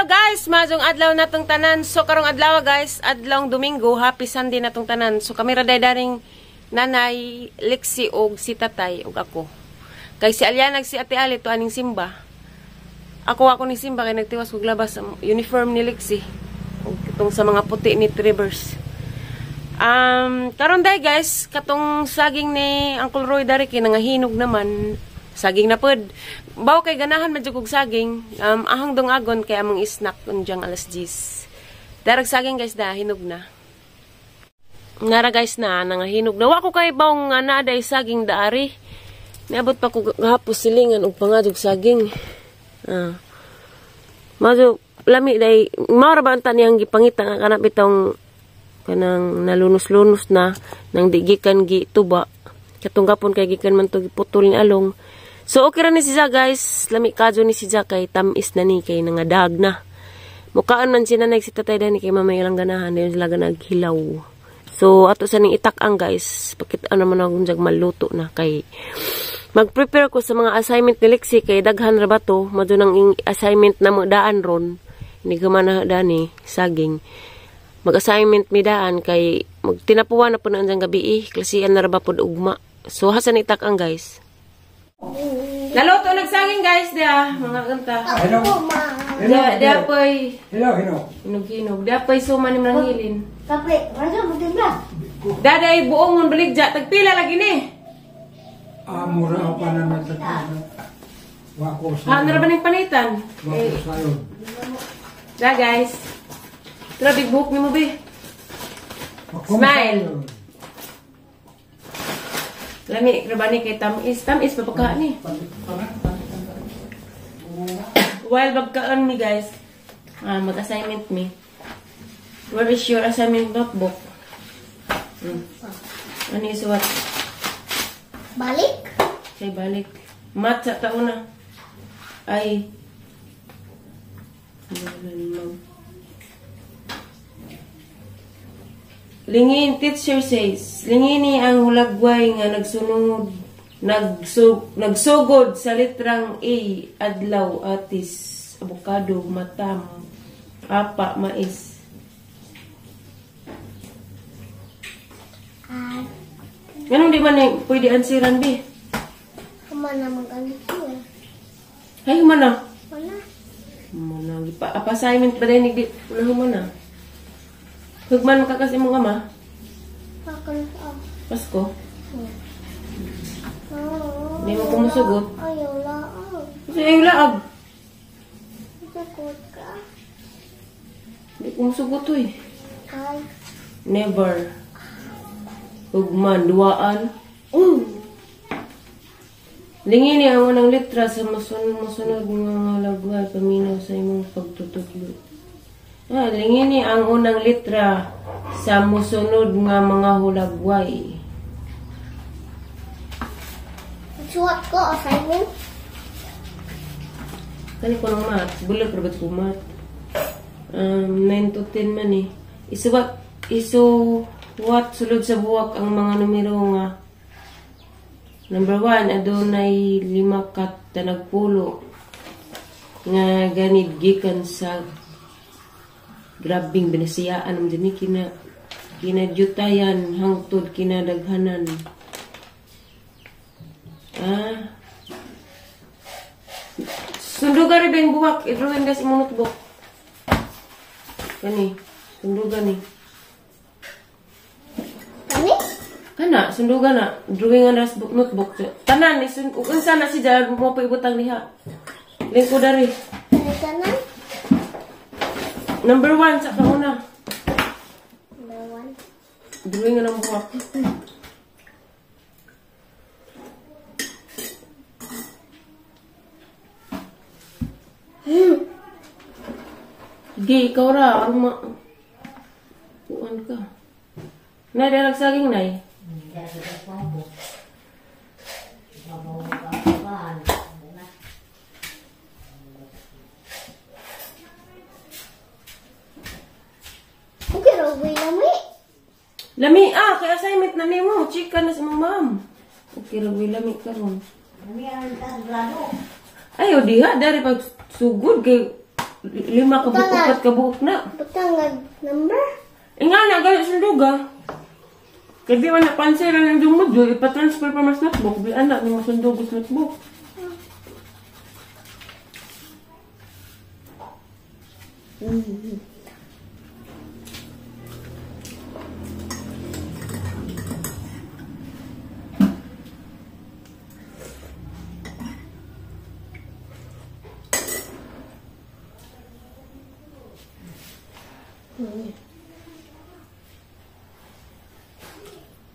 Hello guys, maayong adlaw natong tanan. So karong adlaw guys, adlawng Domingo, happy Sunday natong tanan. So kami ra day daring Nanay Lexie og si Tatay og ako. Kay si Alianag si Ate Ali to aning simba. Ako ni simba kay nagtiwas kog labas ang uniform ni Lexie og kitong sa mga puti ni Trevors. Karon day guys, katong saging ni Uncle Roy dari kay nangahinog naman. Saging na pod. Baw kay ganahan man jud kog saging. Ahang dungagon kay among snack unjang alas 10. Darag saging guys da hinog na. Nara guys na nangahinog na. Wa ko kay bawng nga naa day saging daari. Niabot pa ko gahapon silingan og pangadog saging. Ah. Majo lami day mao ra ba ang taniyang gipangita nga kanang bitong kanang nalunos-lunos na nang di gikan gi tuba. Katong gapon kay gikan man to giputol ni along. So okay ra ni siya guys, lami kadyo ni siya kay tamis na ni kay nangadag na. Mukaan man si nanay si tatay dani kay mamay lang ganahan dayon sila ganaghilaw. So ato sa ning itak-ang guys, pakit-an naman akong jag maluto na kay mag-prepare ko sa mga assignment ni Lexie kay daghan ra ba to, madto nang assignment na mo daan ron. Ni gumana dani saging. Mag-assignment mi daan kay magtinapuan na po na ang gabi eh, klasian na ra ba pod ugma. So hasan itak-ang guys. Naluto nagsaging guys dia mga kanta. Dia dia poy. Hinog. Hinog. Dia poy suma ni manghilin. Kape, wala mo timbra. Daday buongon baligja tagpila lagi ni. Ah, mura pa naman sa wako sa. Ha, nara ba ning panitan? Wako sayo. Da guys. Grabe buhok nimo be. Smile. Lami ra ba ni kay tamis, tamis pa pagka ni. While bagkaan mi guys, mag-assignment mi. Where is your assignment notebook? Ano yung suwat? Balik? Say balik. Mat sa taon na. Ay. Lingin, teacher says, lingini ang hulagway nga nagsunod, nagsugod sa litrang A, adlaw, atis, abokado, matam, apa, mais. Ganun di man eh, pwede ansiran, bi? Humana mag-answer. Ay, humana? Wala. Humana. Pa-assignment pa din, hindi na humana. Hugman ka kasi mong ama? Pasko? Hindi mo kumusugot? Ayaw laag. Kasi ayaw laag. Sugot ka? Hindi kumusugot eh. Ay. Never. Hugman, duwaan. Lingini ang unang litra sa masunod nga lagway paminaw sa imong pagtutudlo. Ah, lingini ang unang litra sa musunod nga mga hulagway. Suwat ko, assignment? Kani ko ng math. Bulag pero ba't ko math? 9 to 10 man eh. Isuwat sulod sa buwak ang mga numero nga. Number 1, adunay 5 kat tanagpulo nga ganid gikan sa grabing binasiyaan ang dini kinadyutayan hangtod kinadaghanan. Ah. Sunduga rin ba yung buwak? I-drawing guys imong notebook. Kani, sunduga ni. Kani? Kana, sunduga na. Drawing ang notebook. Tanan, unsa na si Jared mo pa ibutang diha. Lingko dari. Tanan? Number 1 sa kauna. Number 1. Drawing ang buwak. Sige, ikaw ra. Arong ma... Kuan ka. Nay, dalag saging, nay. Okay, Roboy, lami. Lami, ah, kay assignment na nimo. Chika na sa mong ma'am. Okay, Roboy, lami karon. Ayo diha dari pag sugod kay Lima ka buok, upat ka buok na. Butang number? Eh nga na, galit sa duga. Kaya di man napansin lang yung module, ipatransfer pa mas notebook. Di anak, ni masundog sa notebook.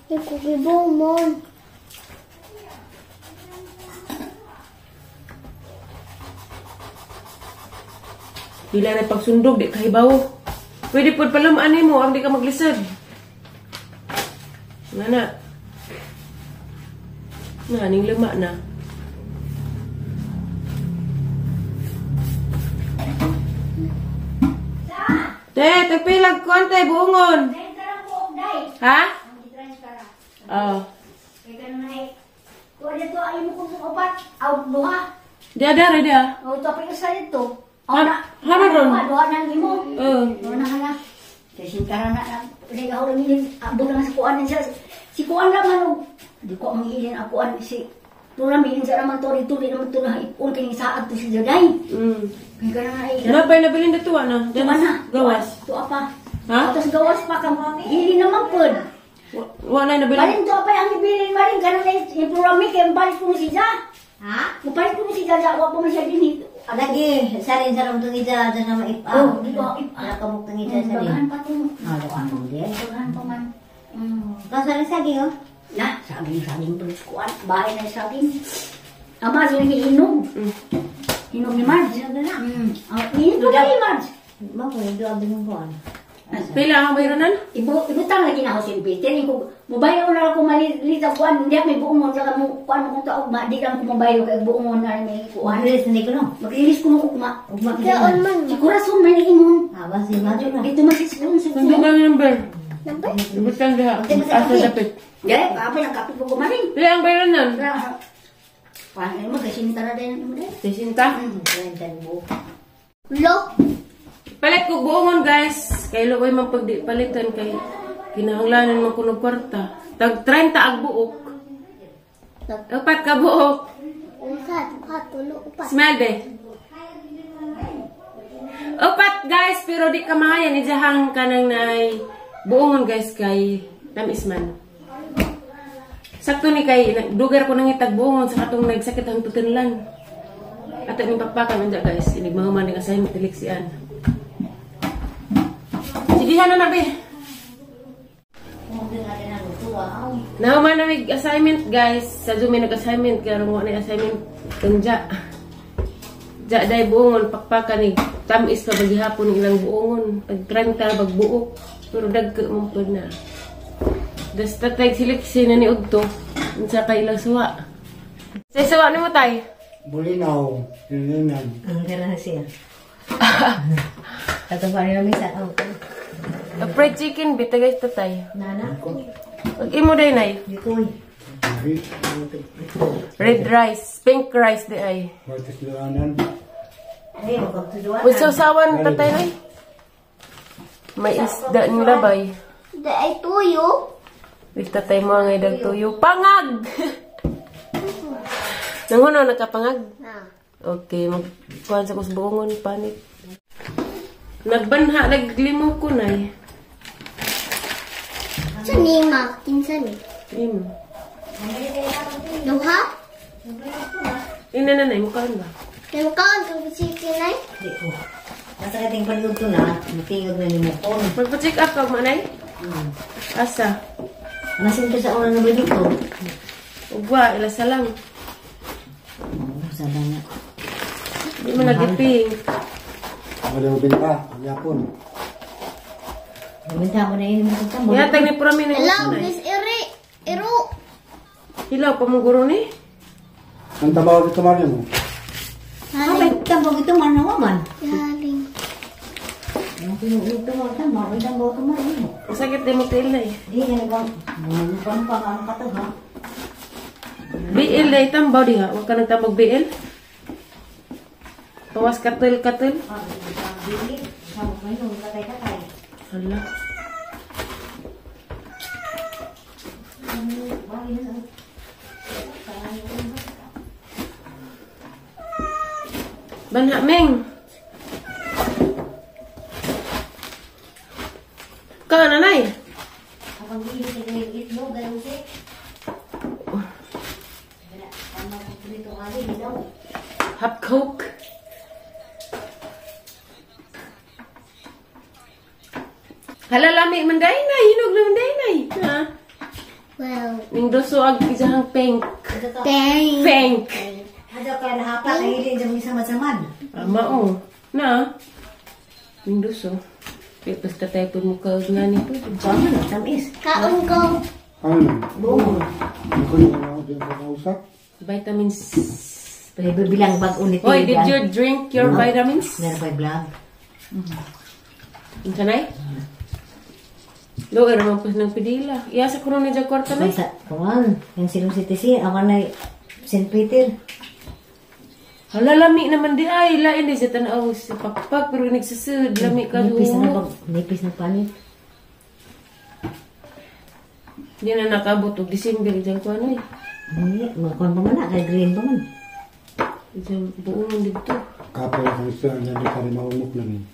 Nagkukibumon. Dila na pagsundog, di kahibaw. Pwede po pala maanay mo, ang di ka maglisod. Nga na. Nga, ning luma na. Te, tagpilag konti, buongon. Ha? Oh. Di ada, di ah. Oh, ito pa yung sa dito. Ha, ron. Duha na imo. Oh. Duha na na. Kasi tara na na ako lang ilin abot lang sa kuan siya. Si kuan ra man di ko ang ilin ang kuan si Tura milin sa raman to rito di naman to na ipon kini saad to si Jaday. Kay kana na ay. Ano pa nabilin dito na? Tuwa na. Gawas. Tuwa pa. Ha? Atos gawas pa ka hili naman pod. Wa na nabilin. Marin tuwa pa ang ibilin marin kana na ipurami kay balik ko si Ja. Ha? Mupalit ko si Ja, wa pa man siya dinhi. Lagi, sarin sa ramtong ija, dyan na maipa. Oh, di ko ipa. Nakamuk ng ija sa rin. Daghan pa to. Ano din? Daghan pa man. Kasarin saging, oh? Na, saging, saging pa sa kuan. Bahay na saging. Ama, sila hinog. Hinog ni Marge. Hinog na. Hinog na ni Marge. Mako, hindi ako din kuan. Pila ang bayranan? Ibutang lagi na ako sa ibitin. Mubayo na ako malilita kuan. Hindi ako may buongon. Saka mo, kuan mo kong taog. Di lang ko mubayo kay buongon na may kuan. Maglilis hindi ko no. Maglilis ko mo ugma. Ugma Kaon man. Si Corazon may ingon. Ah, basi majo na. Dito masisipon sa Sundo ka ng number. Number? Ibutang diha. Asa dapit. Gaya, apa yang kapit ko kumarin. Pila ang bayranan? Paano mo kasi tara din mo din. Sisinta. Kwenta mo. Lo. Palit ko buongon guys. Kay luoy man pag di palitan kay kinahanglanan man kuno kwarta. Tag 30 ang buok. Upat ka buok. Usa, duha, tulo, upat. Smell be. Upat guys, pero di ka mahayan ijahang kanang nay buongon guys kay tamis man. Sakto ni kay dugar ko nangitag buongon sa katong nagsakit ang tutinlan. Ato ning pakpakan anja guys, inig mga man ning assignment diliksian. Sige na na be. Nahuman na mig assignment guys. Sa Zoom may nag-assignment kaya wa na assignment kanja. Ja day buongon pakpakan ni tamis pa bagihapon ilang buongon pag 30 bagbuok pero dagko man pud na. Basta tag seleksyon na ni udto unsa kay ilang suwa. Sa suwa nimo tay? Bulinaw, lilinan. Ang gara siya. Ato pa rin sa Fried chicken bita guys tatay. Nana. Pag imo day nay. Di ko. Red rice, pink rice di ay. Ay, magpagtuduan. Usaw-sawan tatay nay. May isda ni labay. Di ay tuyo. With tatay mo ang idag tuyo. Pangag! Nanguno, nakapangag? Na. Okay, magkuhan sa kusbungon, panit. Nagbanha, naglimo ko nay. Sa ni ma, kinsa ni? Imo. Duha? Ina na nay, mukhaan ba? Kay makaon kang chicken nay? Di ko. Nasa kating paligod ko na, matingog na ni mo. Magpa-check up ka manay? Asa? Nasin ka sa una na ba dito? Ugwa, ilasa lang. Oo, sada na. Di mo nagiping. Wala binta, yapon. Binta mo na yun. Yatag ni Purami na Hello, Miss Iri. Iro. Hilaw pa mong guro ni? Ang tabaw dito Mario mo. Haling. Tambaw ito man na waman. Haling. Ang pinuod ito mo, tambaw. Ang tambaw ito man. Masakit di mo tiil na eh. Di ka nag- Ano pa ang katag ha? BL na itambaw diha. Huwag ka nagtambag BL. Tawas katul-katul. Hala. Banha Meng. Ka nanay. Hap Coke. Hala lami man day nay, hinog na man day nay. Ha? Well, Ning duso ag isang pink. Pink. Pink. Hada ka nahapat ang ilin dyan sama-saman. Ama o. Na. Ning duso. Basta tayo po mo ka nga nito. Sama na, tamis. Kaon ko. Ano? Buo. Hindi ko na ako din kausap. Vitamins. May bilang bag ulit. Hoy, did you drink your vitamins? Meron pa vlog. Unsa nay? Lugar naman po ng pidila. Iya sa kuno ni Jakarta nay. Sa kuan, yung silong city ako na St. Peter. Hala lami naman di ay lain di sa tan-aw sa pakpak pero nagsasud lami ka Nipis na bag, nipis na panit. Di na nakabot og December diyan ko ano eh. Muni, makuan pa man na kay green pa man. Diyan buong dito. Kapal kang sa yan di ka rin maumok lang eh.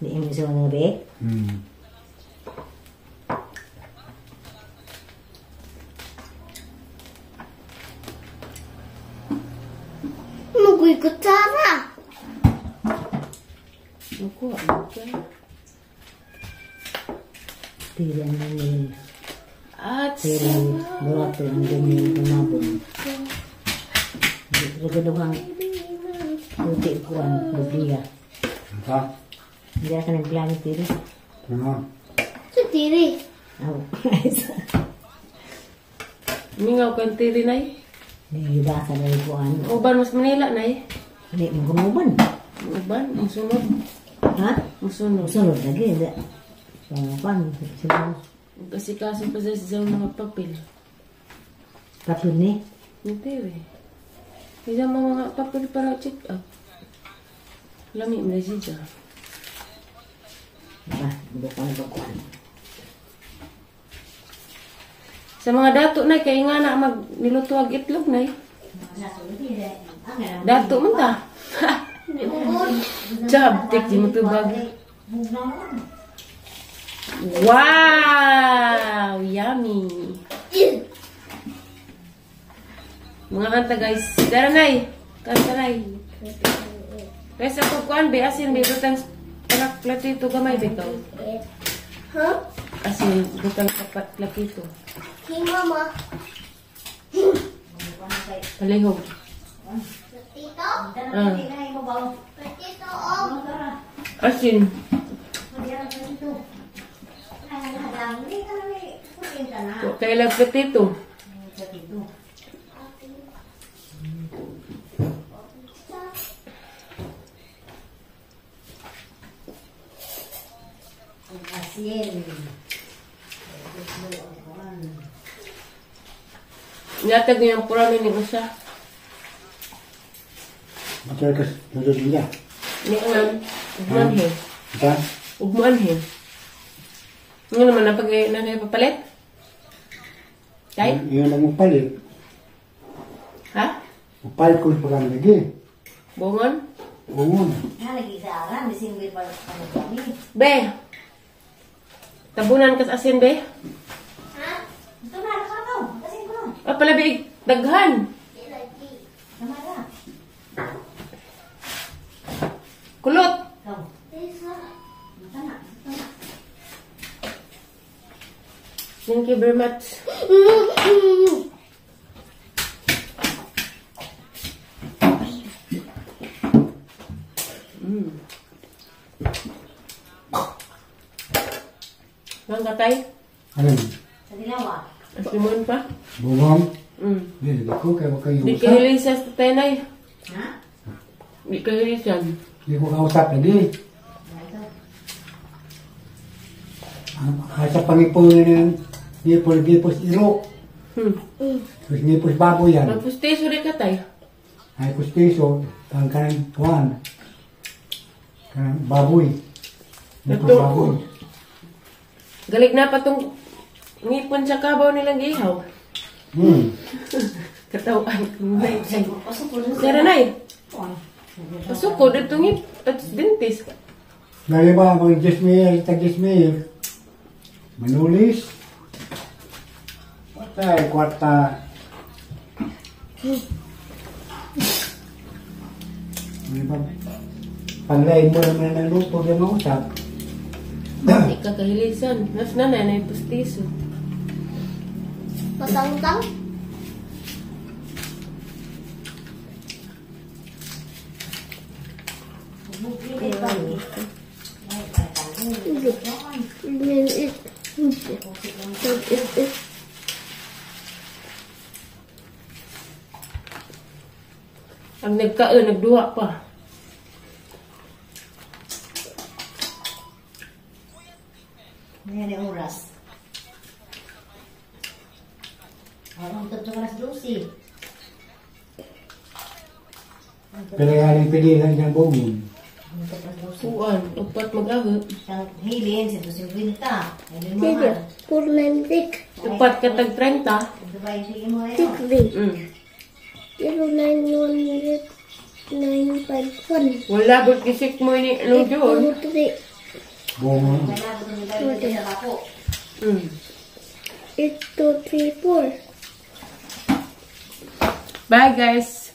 Di mo sa mga be. Mugoy kutsara. Naku, ano ka? Pili ang ganyan. At Pili ang buwato ang ganyan kumabong. Regaluhang puti kuan, biblia. Ha? Hindi ka ng plano tiri. Ano? Sa tiri. Aw. Mingaw kang tiri nay. Di basa na yung kuan. Uban mas Manila nay. Hindi mo kumuban. Uban, musunod. Ha? Musunod. Sunod lagi. Hindi. So, kuan. Sila. Kasi kaso pa sa mga papel. Papel ni? Hindi eh. Isa mga papel para check up. Lami mo na siya. Ba, bukan bukan. Sa mga dato na kay nga na mag niluto og itlog nay. Dato man ta. Job tik di mo tubag. Wow, yummy. Mga kanta guys. Dara nay. Kanta nay. Resa ko kuan be asin be butang anak platito gamay be kaw. Huh? Asin butang kapat platito. Hey, mama. Palihog. Platito? Ah. Platito, oh. Asin. Kailan platito? Natag niya ang purami ni usa. Matay kas nudod niya. Ni ang ugmanhe. Ha? Ugmanhe. Nga naman napag na papalit? Kay? Ngayon lang magpalit. Ha? Magpalit ko sa pagkang lagi. Bungon? Bungon. Lagi sa aran, December pa kami. Be! Tabunan kas asin, be? Ha? Ito na, nakakaw. Asin ko na. Ah, pala, be, daghan. Tama na. Kulot. Ikaw. Isa. Ito na, ito na. Thank you very much. Bang katay? Ano? Sa dilawa. Asimon pa? Bungon? Mm. Hindi ko kaya wag kayo Di usap. kahilisan sa tatay nay. Ha? Di kahilisan. Hindi ko kausap lagi. Sa pangipon ng ngipol, ngipos iro. Tapos ngipos baboy yan. Magpustiso rin katay. Ay pustiso, pangkanang kuwan. Kanang baboy. Ito Ito. baboy. Galig na pa tong ngipon sa kabaw nilang gihaw. Katawan ko na. Sara nay. Pasuko dito ngip at dentist. Lagi ba, mga 10,000, tag 10,000. Manulis. Patay, kwarta. Ano ba? Panglain mo naman ng luto, di mo usap. Di ka kahilisan. Nas na na pustiso. Patangtang? Ang nagkaon, nagduha pa. Ngayon ang oras. Ang tatlo alas 12. Pero yung pilihan niyang bungin. Ang tatlo alas 12. Kuan, upat mag-aho. Ang hilin, 150. Ay, lima. 496 Upat ka tag 30. Dubai, sige mo rin. 63 09 951 Wala ba kisik mo ni Long John? 8 2 3 Bungon. 8 2 3 4. Bye guys.